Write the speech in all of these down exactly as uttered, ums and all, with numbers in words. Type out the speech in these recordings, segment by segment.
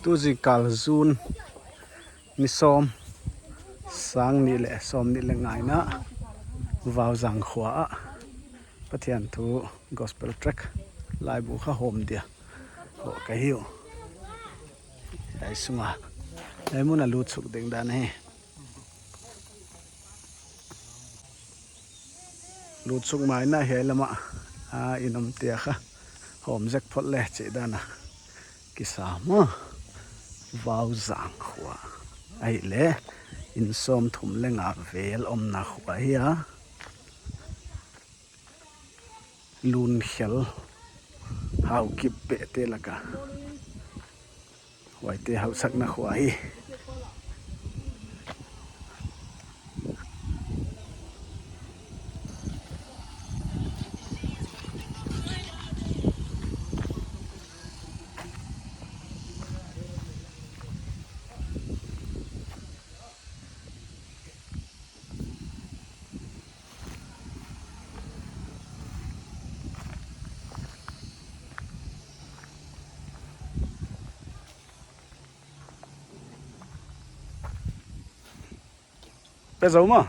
Tu zingkal June ni sawm, sang nih leh sawmnih leh nga in a, Vauzang khua ah Pathian thu gospel tract laibu kha hawm dia hoh ka hi uh. Hiai sung a, hiai mun a lut suk ding dan hi. Lut suk mai in a hiai lam ah, a, inn omte kha hawm zek phot le chih dan a kisa maw. Vauzang khua ahihleh inn sawmthum leh nga vel omna khua hi a. Lunkhel, Haokip behte lak a huaite hausakna khua hi. Pe zou maw.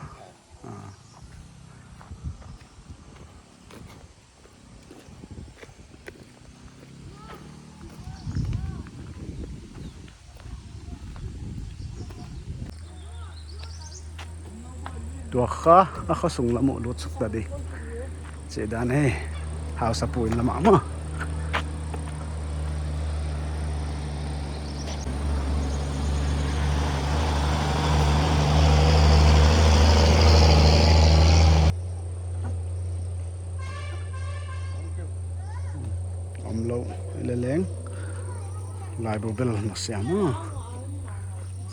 Tua kha a khosung lam uh lut suk ta di. Chih dan hi, hausapu inn lam ah maw. Omlou leleng. Laibu bel na siam a.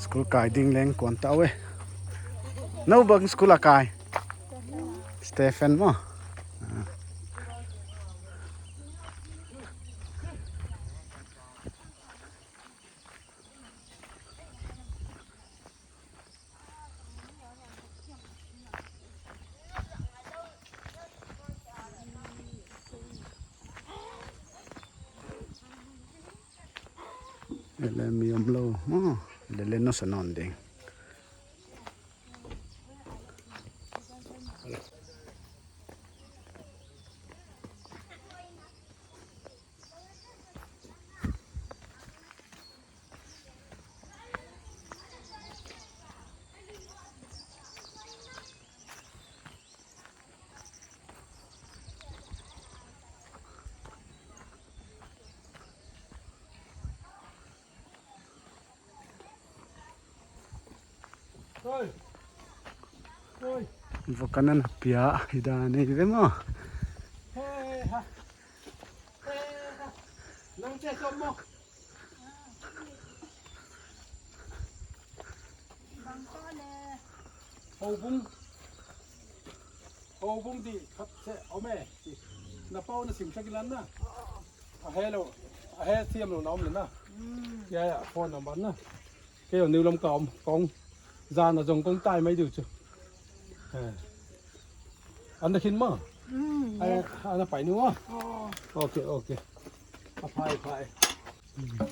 School kai ding leng kuan ta uh e. Nou bang school a kai? Stephen maw. Ah. Ele mi omlou maw. Lele no sa non ding. Oi. Oi. Vok ana pia hi dan hi ve maw. He ha. He ha. Nang che som maw. Houbung. Houbung di khat se om e. Na pau na sim sak in la na. A he lou. A he siam lou na om le na. Ya, ya, phone number na. Kei a New Lamka om kong. Zan a zong kong tai mai diu chu. Eh. Ana khin maw? Mm, eh, yes. Ana pai ni maw? Oh. Okay, okay. A phai, phai.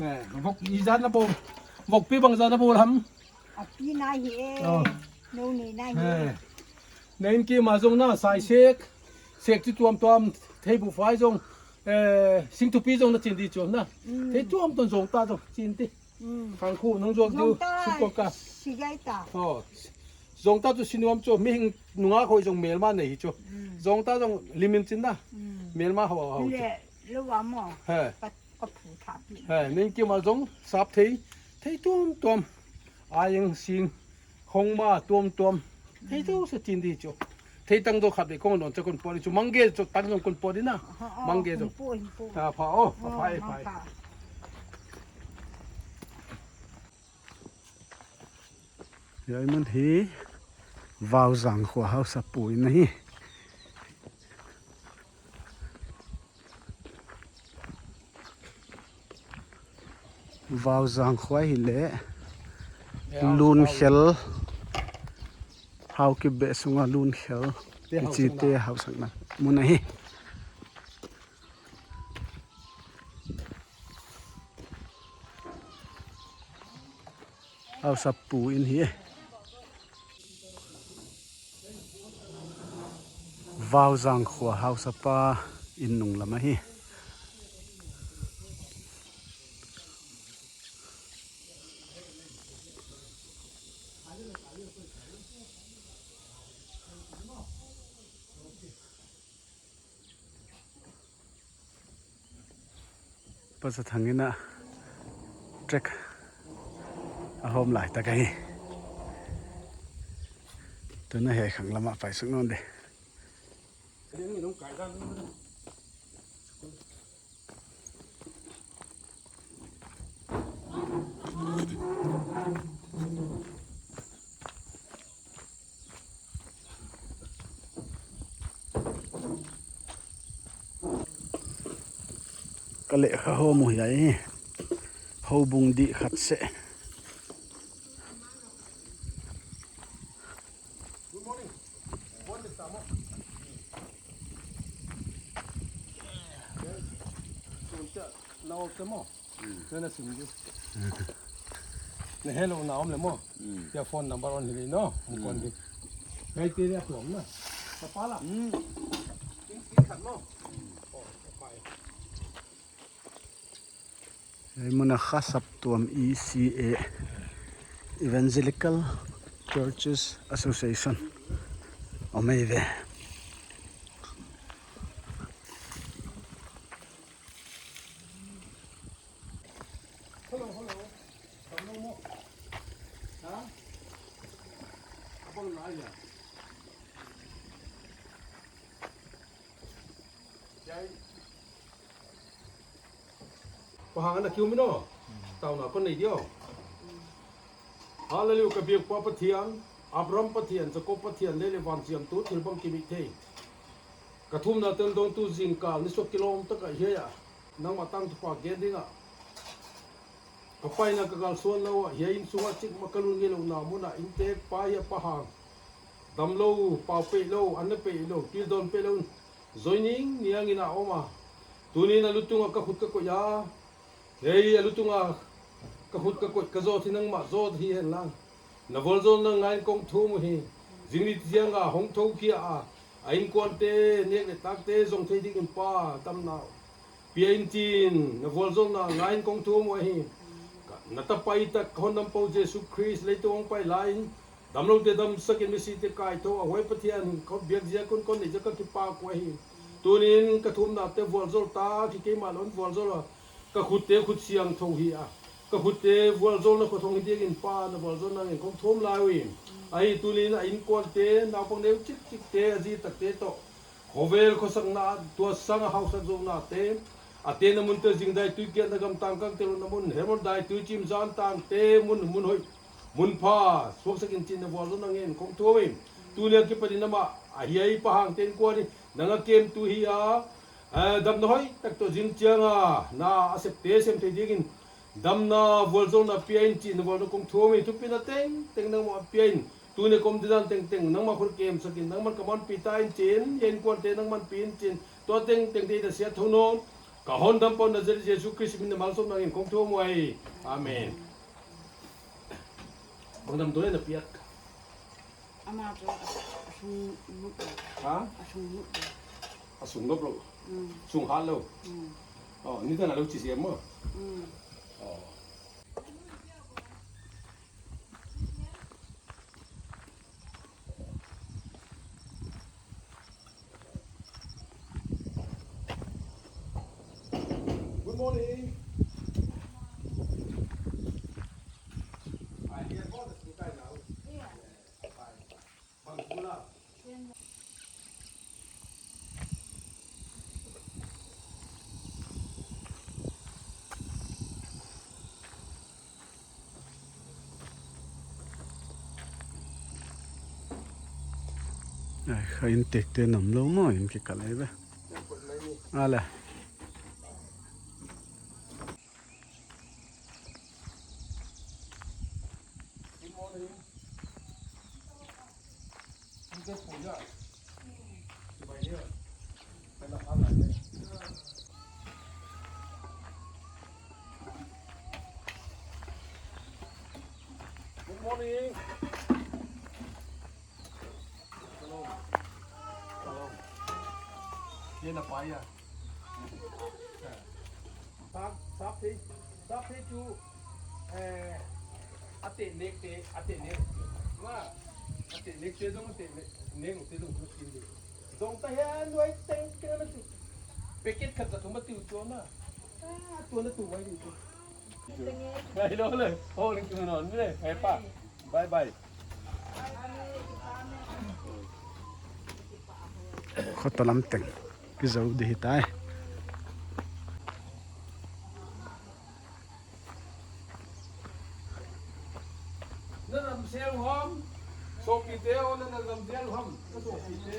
Eh, vok i zan na bo. Vok pi bang zan na bo lam. A pi na hi e. Oh. Nou nei na hi e. Eh. Na inn kim a zong na, sai sek. Sek chi tuamtuam, thei bu fai zong. Eh, sing thupi zong na chin di chu na. Mm. Thei tuamtuam zong ta zong chin di. Mm. Khang khu nang zuak diu, zong ta, suk ko ka. Si gai ta. Oh. Zong ta chu si nuam chu, mihing nungak hoih zong melma nei hi chu. Mm. Zong ta zong lim in chin na. Mm. Melma hau hau chu. Le, lou a maw. He. Ka, ka phu tha pi. He, na inn kim a zong, sap thei, thei tuamtuam. A eng sing, khong ma tuamtuam. Thei tu se chin di chu. Thei tang do khat de kong non cha kon po di chu. Mangge chu tang zong kon po di na. Oh, oh, mangge zong. Kon po, kon po. Ah, pha, oh, pha, oh, pha, pha. Mangga. Hiai mun hi Vauzang khua hausapu inn ahi. Vauzang khua hi leh Lunkhel, Haokip beh sunga Lunkhel i chite hausakna mun ahi. Hausap pu in hi. Vauzang khua hausapa in nung lam ahi. Pasathang in a track a hawm lai tak ahi. Tun a hiai khang lam ah pai suk nawn di. Ka lehkhahaw mu hiai hi. Houbung dih khat seh. Na awk se maw? Mm. Na na sim di. Mm. Na hello na om le maw? Mm. Tia phone number on hi no. Mm. Kon di. Kai te ria tuam na. Sa pala. Mm. Ting ting khat maw? Mm. Oh, pai. Hiai mun ah kha saptuam E C A, Evangelical Churches Association. Om ei ve. Hello, hello. Hello, mo. Ha? Apa lu nak aja? Jai. Pahang ana kiu mino. Tau na kon nei dio. Hallelujah, ka biak pa Pathian, Abraham Pathian, Jakob Pathian, leh leh van siam tu thil bang kimih thei. Ka thumna tel dong tu zingkal ni sawt kilawm tak a hiai a. Nangmah tangthu pa gen ding a. Ka paina ka kalsuan lou a, hiai inn sung a chik mah ka lut ngei louhna mun a, inntek pa hiai Pahang. Damlou, pau pehlou, an na pehlou, pildawn pehlou. Zoining niang in a om a. Tuni'n a lutung a ka khut ka koih a. Hei, a lutung a ka khut ka koih ka zawt hi nangmah zawt hi hen la. Na vualzawlna ngaiin kong thum uhi. Zing ni chiang a hong thou khia a. A innkuante, nek leh takte zong thei dingin Pa, damna pia in chi'n, na vualzawlna ngaiin kong thum uhi. Ka, na tapa i tak ka hondampa uh Jesu Khrist leitung hong pai lai in, damloute damsak in misite kaithou a huai Pathian khut biak ziak un kon nei ziak ka kipak uhi. Tuni'n ka thumnate vualzawl ta, ki keimah lou in vualzawl a. Ka khutte khut siangthou hi a. Ka khutte vualzawlna khut hong hi dingin Pa na vualzawlna ngaiin kong thum lai uhi. Ahi tuni'n a innkuante, naupang neu chikchikte, a zi takte toh. Khovel khosakna, tua sang a hausak zohnate. A tenna munte zingdai tui kiatna gam tangkang te louhna mun, Hermon dai tui chim zan tangte mun, mun hoih. Mun pha, suaksak in chi'n na vualzawlna ngaiin kong thum uhi. Tuni a kipanin amah, a hiai Pahangte innkuan in, nang a kemtu hi a, eh, damna hoihtak toh zing chiang a, na a septe sem thei dingin, damna vualzawlna pia in chi'n na vualzawlna kong thum uhi, thupina tengteng nangmah pia in, tuni a ka om didan tengteng, nangmah khut kemsak in, nangman ka manpih ta in chi'n, hiai innkuante nang manpih in chi'n, tua tengteng te na siat thou nawn, ka hondampa uh Nazareth Jesu Khrist min a malsawmna ngaiin kong thum uhi. Amen. Bang dam tu na piak? Ama chu a, a sung nup lou. Ha? A sung nup lou. A sung nup lou. Mm. Sung hat lou. Mm. Oh, ni tan a lou chi siam maw. Mm. Oh. Good morning. I hear about the school time now. Yeah. Fine, fine. Fine, school now. Ai, kha inntekte nam lou maw, in kikal ei ve. A le. Hello. Hello. Ye na pa ya. Sap, sap thei, sap thei chu, eh, a teh nek te, a teh nek. Ma, a teh nek te zong, a teh nek, nek te zong, zong ta hian nuai teng kena na tu. Packet khat za tu ma tiu tu na. Ah, tu na tu mai tiu tu. Ngai lo le, ho le tu non le, hai pa. Bye bye. Khawtawlam teng kizou di hi tai. Na lam sel hom, sopite o na lam sel hom, ka sopite.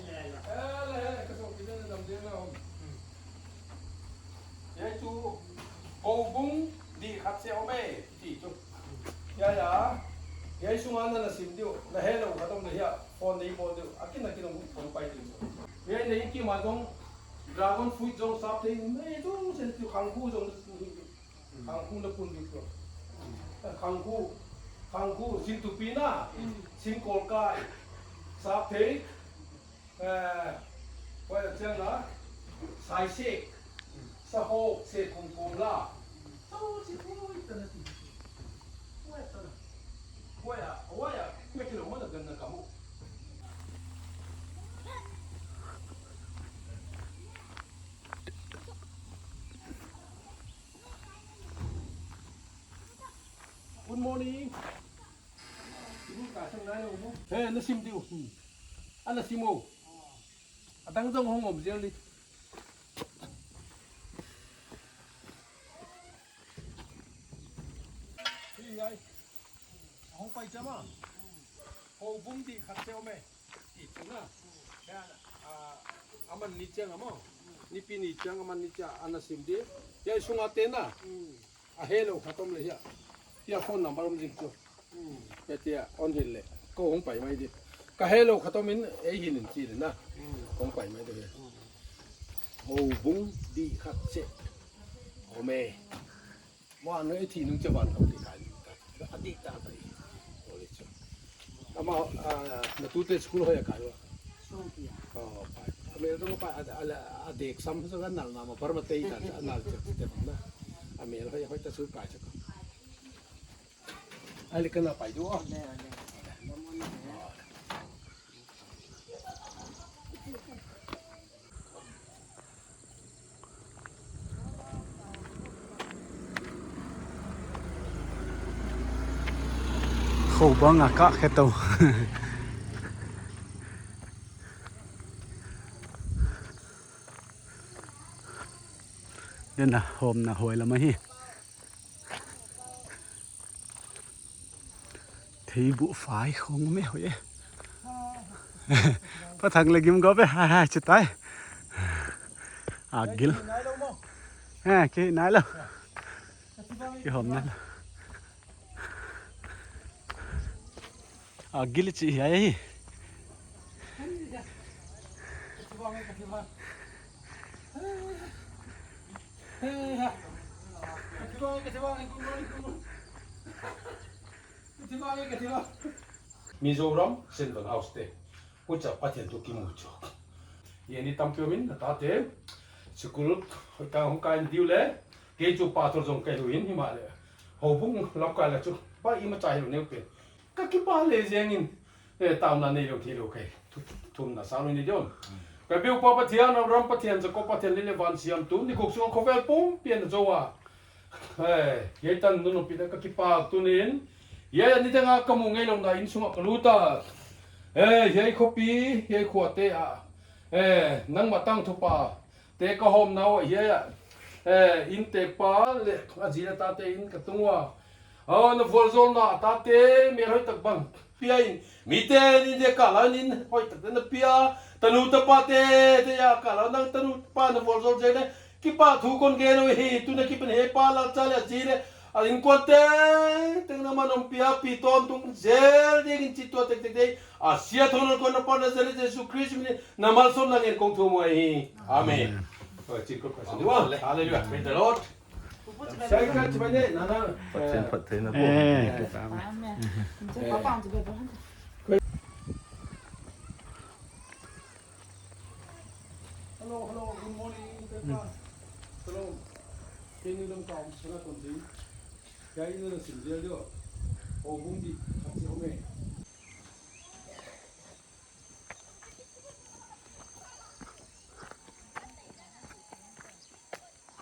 Eh, le, ka sopite na lam sel hom. Hiai chu, houbung di khat se om e, ti chu. Ya, ya. Hiai sunga na na sim diu, na helou khat om le hia, phone nei bawl diu, a kin a kin om phone pai diu. Hiai nei ki ma zong, dragon fruit zong sap thei, nei zong sen diu, khangkhu zong, khangkhu na pun diu. Khangkhu, khangkhu, sim tupi na, sim kawlkai, sap thei, Eh, huai a chiang la, saisek, sahawk, sek kum kum la. Sahawk sek kum kum ta na ti. Huai ta na. Huai a, huai a, huai kilo mana gan na kamu. Good morning. He, na sim diu. Hmm. Ana sim o. A dang zong hong om zel ni. Hi ai. Hong pai chama. Houbung di khat se om e. Ti chu na. Ya, a, aman ni chiang a maw. Nipi ni chiang aman ni chiang ana sim di. Ya, sunga te na. A helou khat om le hia. Hia phone number om zing chu. Hia tia on hil le. Ko hong pai mai di. Ka helou khat om in ei hin in chi le na. Hong pai mai di hia. Houbung di khat se. Om e. Wa no e thi nung che van thau ti kai. A di ta kai. Ole chu. Ama, ah, na tu te school hoih a kai wa. Oh, pai. A mel dong pai a, a, a dek sam so kan nal na ma par ma tei kan a nal chek te na. A mel hoih hoih ta su pai chek. Ai le kan a pai du. Khobang a kah khe tou. Den a hawmna huai lam ahi. Theibuh fai khong me hoih e. Pa Thang le gim go be, hai hai, chi tai. A gil. Eh, ki nai lo. Ki hawm nai lo. A gil chi hiai hi. Mizoram Central House te. Huchia Pathian thu kimu chu. Hiai ni tampi om in, a tate, school, hoih tak hong kai diu le, kei chu pastor zong ka hi uh in, himahleh. Houbung lamkai la chu, pa i ma chai lo neu pen. Ka kipak leh zeng in, eh, tauna nei lo thei lo kei. Thu-, thumna sa lo ni dion. Ka biak pa Pathian, Abraham Pathian, Jacob Pathian, leh leh van siamtu, ni guk sung khovel pumpi a na zou a. Eh, hiai tan nunung pi na ka kipak tuni'n. Hiai a ni dang a ka mu ngeilouhna inn sung a ka lut a. Eh, hiai khopi, hiai khuate a. Eh, nangmah tangthu pa. Te ka hawmna uh hiai a. Eh, inn te pa leh, a zi leh a tate inn ka tung ua. Aw, na vualzawlna a tate, mel hoih tak bang. Pia in, mite ni dia ka la nin, hoih tak na pia. Tanu tapa te, te ya ka la nang tanu pa na vualzawl zel le. Kipahthu kon gen uh hi, tuna kipan he pa la cha le a zi leh. A innkuan tengteng na man ompih a, pi tawntung zel ding in chi tua tektek te. A sia thon kon na pa na zel Jesu Christ min in na malsawmna ngen kong thum uhi. Amen. Amen. Oi, chin ko ka sa. Hallelujah. Praise the Lord. Pathian phattheina. Eh. Hello, hello, good morning, Pepa. Hello. Kei ni lam ka om sana kon ding. Kei ni lam sim dia dio. O bung di, khat si om e.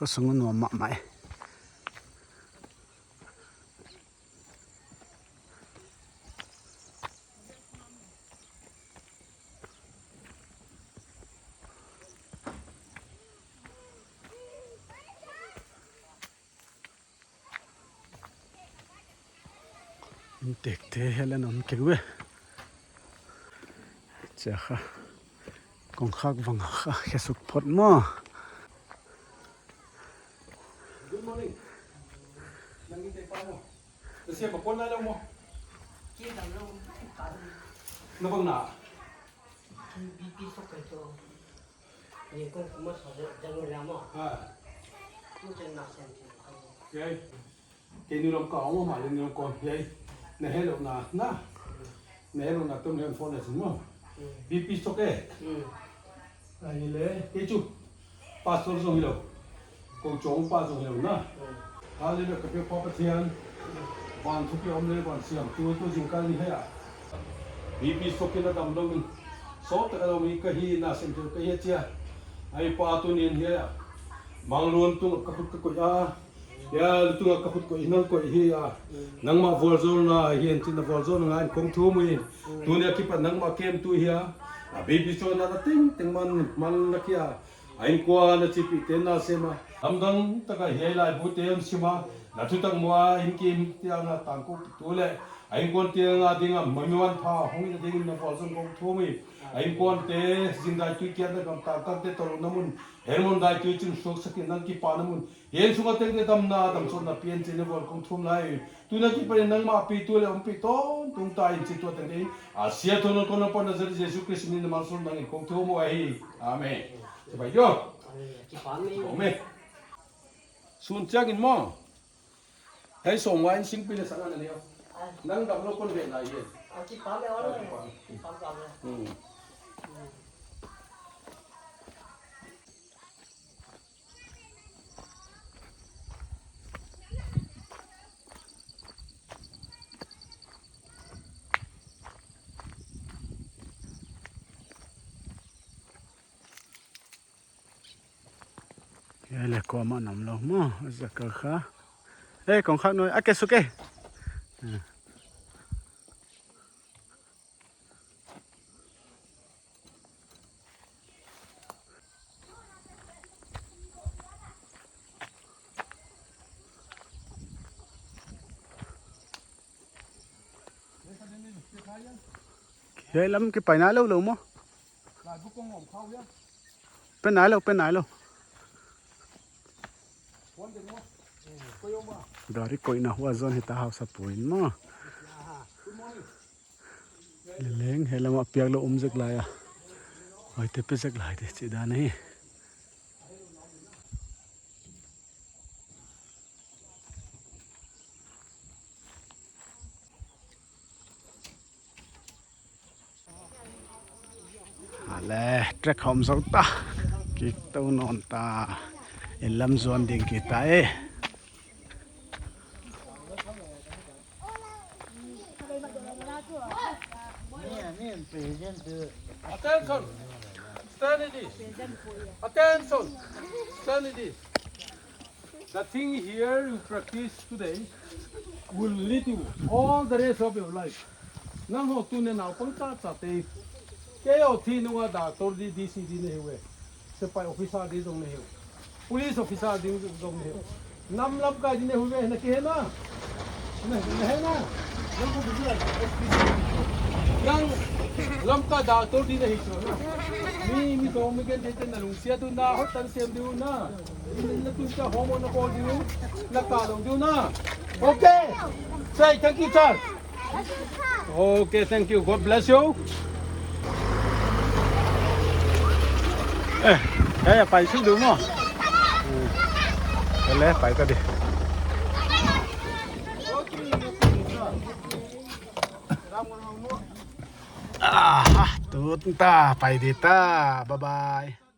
Khosung nuam mahmah e. Intekte helen om keu e. Chia kha. Kongkhak vang kha, khe suk phot maw. Good morning. Nang ni te pa maw. Nasiam a kon lai lou maw. Ki dam lou. Na bang na. Ki B P sok kai to. Ni kong kuma sa jang la maw. Ha. Mu chen na sen ti. Yai. Kei ni lam ka om mah leh ni lam kon. Yai. Na helou na na. Na helou na tum leng phone na sin maw. B P sok e. Ahihleh, kei chu pastor zong hilou. Kou chong pa zong hilou na. Hallelujah, ka Pepa Pathian. Van thupi om leh van siam tu tu zingkal ni hia. B P sok in a dam lou in. Sawt tak a lou mi ka hi na sem tu ka hi chia. Ai pa tu nin hia. Manglun tu ka khut ka koih a. Ya, lutunga ka khut koih, nang koih hi a. Nangmah vualzawlna hi hen chin, na vualzawlna ngai in kong thum uh hi. Tuni a kipat nangmah kem tu hi a. A baby so na na ting ting man, man na kia. A innkuan a chipihte na sem a. Lamdang taka hiai laibute hon sim a. Na thutak mu a, in kim tiang a tangkuk tu leh. A innkuan tiang a ding a, mamiwan pha, hong in a ding in na vualzawlna kong thum uh hi. A innkuante, zingdai tui kiat na gam tangkakte tolhna mun. Hermon dai tui chim suak sakin nang kipahna mun. Hiai sunga tengte damna, damsawtna pian chin na vual kong thum lai. Tuni a kipan in nangmah pi tu leh ompih tawntung ta in chi tua tengte. A sia tawh non kon a pan Nazareth Jesu Christ min in na malsawm nang in kong thum uh ahi. Amen. Chibai dio. Amen. Sun chiang in maw. Hei sawm ngai in singpi leh sang a na neu. Nang dam lou kon ve nai e. Hmm. Hiai leh kuamah na om lou maw, zaka kha. Eh, kongkhak nuai, a ke suk e. Hiai lam kipai nai lou lou maw. Pe nai lou, pe nai lou. Gari koihna hua zon hita hausa puin maw. Leleng, hiai lam a piak lou um zek lai a. Huaite pe zek lai te chih dan hi. Ale, trek hom zou ta. Kik tou nawn ta. Inn lam zuan ding kita e. Attention! Stand in this. Attention! Stand in this. The thing here you practice today will lead you all the rest of your life. Nang hon tuni naupang ta chate. Kei o thi nunga doctor di, D C di na hi ve. Sepai officer di zong na hi. Police officer ding zong na hi. Nam lamkai di na hi ve, na kihe na. Na, na he na. Nang lamkai doctor di na hi chu na. Mi, mi tong mi gen te na lungsiat un na, hoihtak sem di un na. Na tun cha homo na kol di un. Na ka long di un na. Okay. Say thank you, sir. Okay, thank you. God bless you. Eh, eh, pai suk di maw. Eh, le, pai ta di. Aha, tun ta, pai di ta. Bye bye.